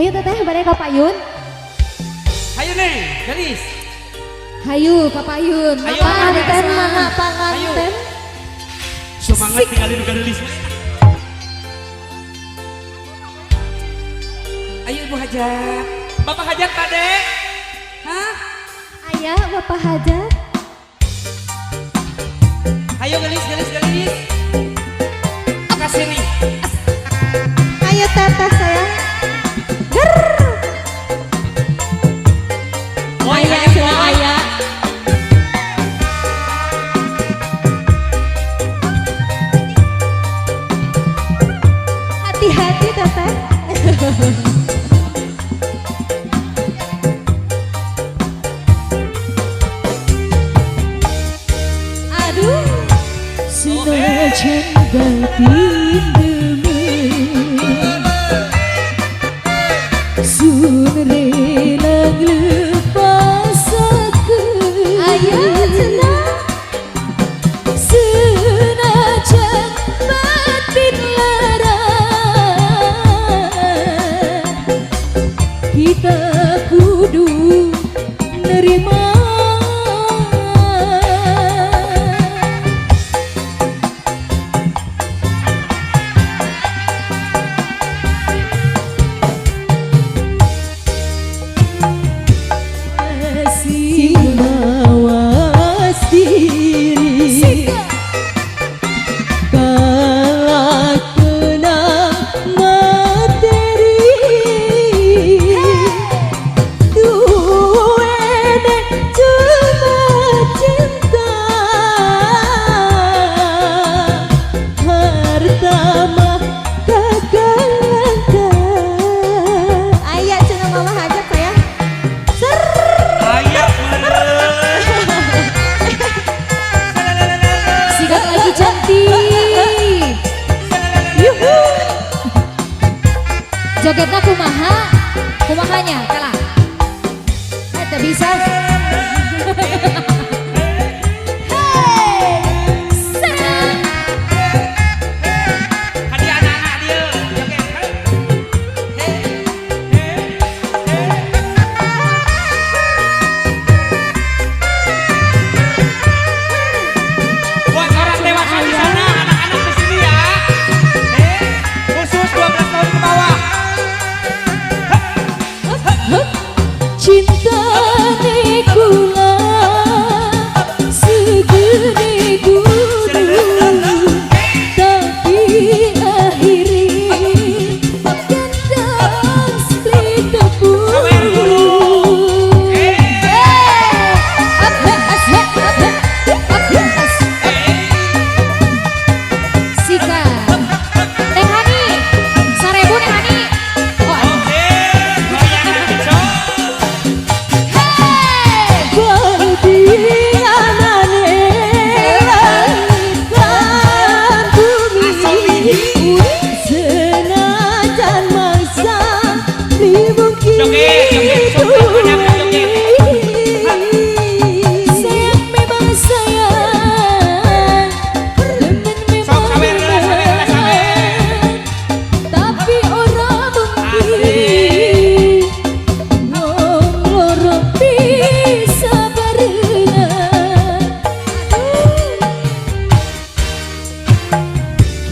Hayu, Teteh, bade ka payun. Hayu, Neng, gelis. Hayu ka payun. Hayu. Panganten mana panganten? Semangat tinggalin nu gelis. Ayo, Ibu Hajat. Bapak Hajat bade? Hah? Ayah, Bapak Hajat. Ayo, gelis, gelis, gelis. Ke sini. Ayo, Teteh sayang. Ger. Boy, Ayah ayo, cenah boy. Ayah. Hati-hati, Teteh. Aduh. Senajan batin demen, sun rela nglepasaken. Ayah cenah. Senajan batin lara, kita kudu nerima. Sing mawas diri kalah kena materi, duwene cuma cinta, harta mah kagak langka. Ayah cenah, Mama Hajat sayang. Ser. Ayah meureun. Sikat lagi, cantik. Yuhu. Jogetna kumaha? Kumahanya? Kalah. Eh, teu bisa. Hey! Sayang. Hadi anak-anak dia. Joget. Hey, hey, hey. Buat orang dewasa di sana, anak-anak di sini ya. Eh, khusus 12 tahun ke bawah. Cinta kula segede gunung, tapi akhirnya gendang split tepung. Sawer dulu. Eh, Up, up, up, up, up, up. Sika. Neng Hani. 1.000, Neng Hani. Oh, eh, goyang kacau. Hey! Bandinganane langit lan bumi, senajan mangsa beli mungkin. Joget, joget, joget, banyak joget. Sayang memang sayang, demen Sok, memang sawer, sawer, sawer. demen, tapi ora mungkin wong loro bisa barengan.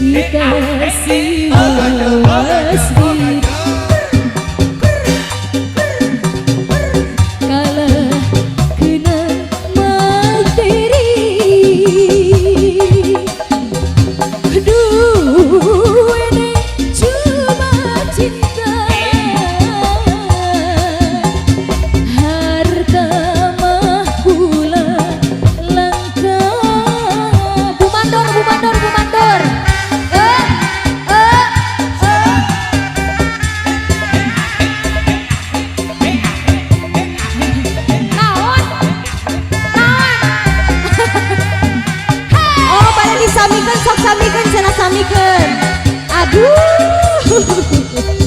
Kita sing mawas diri kalah kena materi, duwene cuma cinta, harta mah kula langka. Bu Mandor, Bu Mandor, Bu Mandor. Eh, eh, eh. Naon? Naon? Oh, pada disamikeun, sok samikeun cenah, samikeun. Aduh.